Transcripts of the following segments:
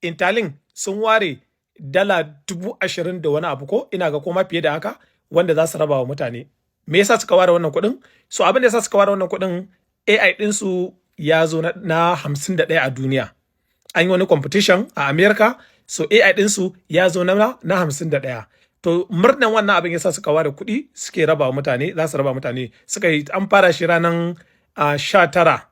Interlink sun ware $20,000 da wani abu, ko ina ga koma fiye da haka, wanda za su raba wa mutane. Me yasa suka ware wannan kuɗin? So abin da yasa suka ware wannan kuɗin, AI ɗinsu ya zo na 51 a duniya. An yi wani competition a America, so AI ɗinsu ya zo na 51. To murnan wannan abin yasa suka ware kuɗi suke raba wa mutane, za su raba mutane. Suka yi an fara shi ranar 19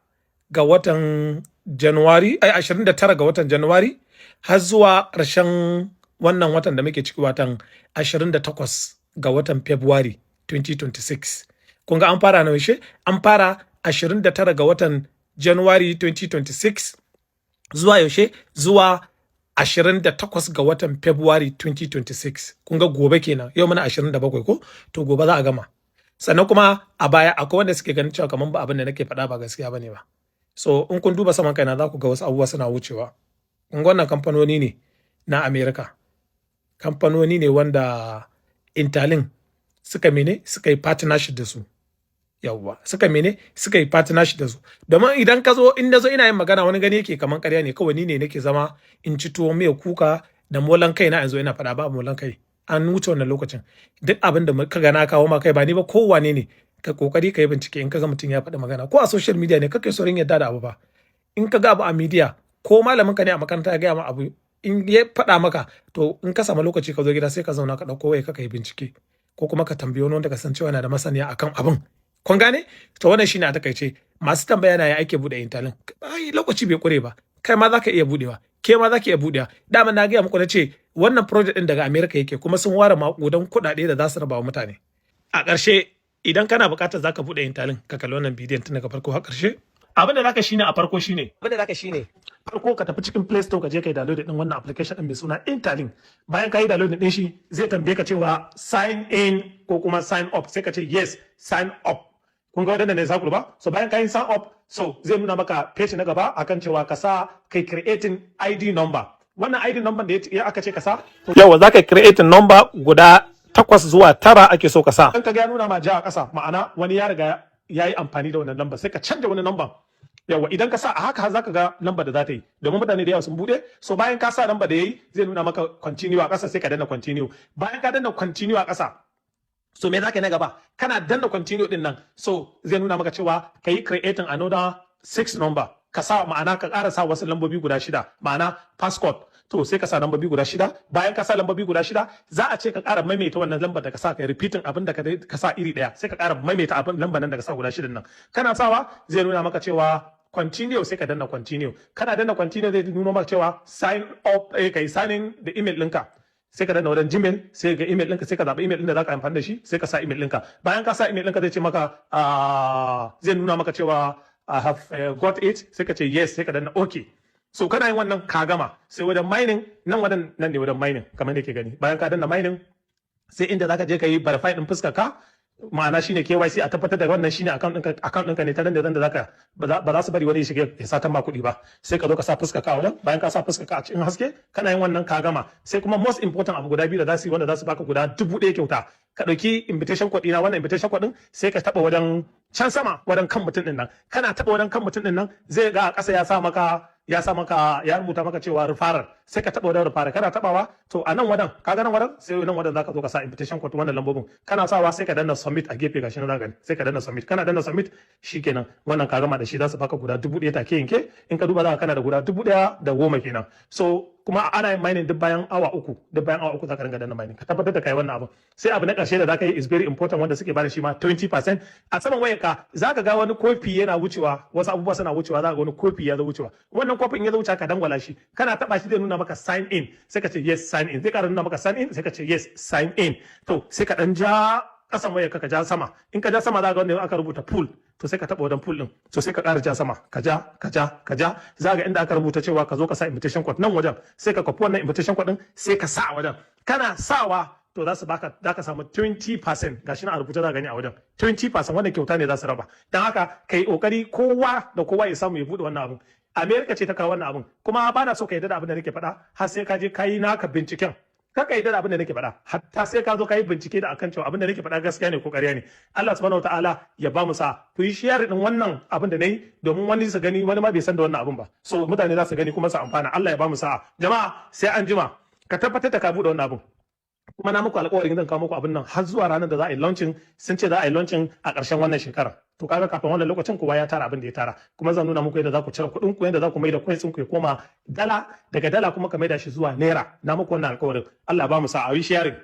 ga watan Januwari, ai 29 ga watan Januwari har zuwa ƙarshen wannan watan da muke ciki, watan 28 ga watan February 2026. Kun ga an fara na yaushe? An fara 29 ga watan January 2026 zuwa yaushe? Zuwa 28 ga watan February 2026. Kun ga gobe kenan, yau muna 27 ko? To gobe za a gama. Sannan kuma a baya akwai wanda suke ganin cewa kamar ba abin da nake faɗa ba gaskiya bane ba. So in kun duba saman kaina, za ku ga wasu abubuwa suna wucewa. Kun ga wannan kamfanoni ne na America. Kamfanoni ne wanda Interlink suka mene, suka yi partnership da su. Yawwa, suka mene, suka yi partnership da su. Domin idan ka zo, in na zo ina yin magana, wani gani yake kamar ƙarya ne, kawai ni ne nake zama in ci tuwo miya kuka da molan kai na yanzu ina faɗa. Ba molan kai, an wuce wannan lokacin. Duk abin da ka ga na kawo ma kai, ba ni ba, kowane ne, ka kokari ka yi bincike. In ka ga mutum ya faɗi magana ko a social media ne, kake saurin yadda da abu ba. In ka ga abu a media, ko malamin ka ne a makaranta ya gaya ma abu, in ya faɗa maka, to in ka samu lokaci ka zo gida, sai ka zauna ka ɗauko waya ka yi bincike, ko kuma ka tambayi wani wanda ka san cewa yana da masaniya akan abin. Kun gane? To wannan shine a takaice. Masu tambaya na ya ake buɗe Interlink, ai lokaci bai kure ba, kai ma zaka iya buɗewa, ke ma zaki iya buɗewa. Dama na gaya muku, na ce wannan project ɗin daga America yake, kuma sun ware maƙudan kuɗaɗe da za su raba wa mutane. A ƙarshe, idan kana buƙatar zaka buɗe Interlink, ka kalli wannan bidiyon tun daga farko har ƙarshe. Abin da zaka shine a farko shine Abin da zaka shine farko ka tafi cikin Play Store, ka je ka yi download din wannan application din mai suna Interlink. Bayan ka yi download din shi, zai tambaye ka cewa sign in ko kuma sign up, sai ka ce yes, sign up. Kun ga wadanda ne za ku ba. So bayan ka yi sign up, so zai nuna maka page na gaba akan cewa ka sa kai creating ID number. Wannan ID number da ya aka ce ka sa, yawa za ka creating number guda takwas zuwa tara ake so ka sa. In ka ga ya nuna ma ja a ƙasa, ma'ana wani ya riga ya yi amfani da wannan number, sai ka canja wani number. Yawa, idan ka sa a haka, za ka ga lambar da za ta yi, domin mutane da yawa sun bude. So bayan ka sa lamba da yayi, zai nuna maka continue a ƙasa, sai ka danna continue. Bayan ka danna continue a ƙasa, so me za ka yi na gaba? Kana danna continue din nan, so zai nuna maka cewa ka yi creating another six number, ka sa, ma'ana ka ƙara sa wasu lambobi guda shida, ma'ana passcode. To sai ka sa lambobi guda shida. Bayan ka sa lambobi guda shida, za a ce ka ƙara maimaita wannan lambar da ka sa, ka repeating abin da ka sa iri ɗaya, sai ka ƙara maimaita abin lambar nan da ka sa guda shidan nan. Kana sawa, zai nuna maka cewa continue, sai ka danna continue. Kana danna continue, zai nuna maka cewa sign up, kai sign in da email ɗinka, sai ka danna wajen Gmail, sai ga email ɗinka, sai ka zaɓi email ɗin da za ka amfani da shi, sai ka sa email ɗinka. Bayan ka sa email ɗinka, zai ce maka, zai nuna maka cewa "I have got it", sai ka ce yes, sai ka danna okay. So kana yin wannan, ka gama. Sai wajen mining nan, wajen nan ne wajen mining kamar da ke gani. Bayan ka danna mining, sai inda zaka je ka yi verify din fuskar ka, ma'ana shine KYC, a tabbatar da wannan shine account ɗinka ne, ta nan da nan da zaka ba za su bari wani ya shige ya satan ma kuɗi ba. Sai ka zo ka sa fuskar ka a wajen. Bayan ka sa fuskar ka a cikin haske, kana yin wannan, ka gama. Sai kuma most important abu guda biyu da za su yi, wanda za su baka guda 1000 kyauta. Ka ɗauki invitation code ɗina, wannan invitation code ɗin, sai ka taɓa wajen can sama, wajen kan mutum ɗin nan. Kana taɓa wajen kan mutum ɗin nan, zai ga a ƙasa ya sa maka, ya rubuta maka cewa referral, sai ka taɓa wajen referral. Kana taɓawa, to a nan wajen, ka ga nan wajen, sai nan wajen zaka zo ka sa invitation code, wannan lambobin. Kana sawa, sai ka danna submit a gefe, gashi nan zaka gani, sai ka danna submit. Kana danna submit, shikenan, wannan ka gama da shi. Za su baka guda 1000 take yanke. In ka duba, za ka kana da guda 1010 kenan. So kuma ana yin mining duk bayan awa 3. Duk bayan awa 3 zaka ringa danna mining. Ka tabbatar da kai wannan abin. Sai abu na ƙarshe da zaka yi is very important, wanda suke bada shi ma 20%. A saman wayarka zaka ga wani kofi yana wucewa, wasu abubuwa suna wucewa, zaka ga wani kofi ya zo wucewa. Wannan kofin ya zo wucewa, ka dangwala shi. Kana taba shi, zai nuna maka sign in, sai ka ce yes, sign in. Zai ƙara nuna maka sign in, sai ka ce yes, sign in. To sai ka dan ja kasan wayar ka ja sama. In ka ja sama, za ga wanda aka rubuta pool, to sai ka taba wajen pool din. To sai ka ƙara ja sama, ka ja, ka ja, ka ja, za ga inda aka rubuta cewa ka zo ka sa invitation code nan wajen. Sai ka kwafi wannan invitation code din, sai ka sa a wajen. Kana sawa, to za su baka, za ka samu 20%. Gashi na a rubuta, za gani a wajen 20%. Wannan kyauta ne za su raba. Don haka kai kokari kowa da kowa ya samu ya bude wannan abun. America ce ta kawo wannan abun. Kuma ba na so ka yarda da abin da nake faɗa har sai ka je ka yi naka binciken. Kaka yi da abin da nake faɗa hatta sai ka zo ka yi bincike da akan cewa abin da nake faɗa gaskiya ne ko ƙarya ne. Allah subhanahu wataala ya ba mu sa. Ku yi share din wannan abin da nayi domin wani su gani, wani ma bai san da wannan abin ba. So mutane za su gani kuma su amfana. Allah ya ba mu sa'a. Jama'a, sai an jima. Ka tabbatar da ka buɗe wannan abin. Kuma na muku alƙawarin zan kawo muku abin nan har zuwa ranar da za a yi launching. Sun ce za a yi launching a ƙarshen wannan shekara. To kaga kafin wannan lokacin kowa ya tara abin da ya tara. Kuma zan nuna muku yadda za ku cire kuɗin ku, yadda za ku mai da coins ku ya koma dala, daga dala kuma ka mai da shi zuwa naira. Na muku wannan alƙawarin. Allah ba mu sa'a. Yi sharing.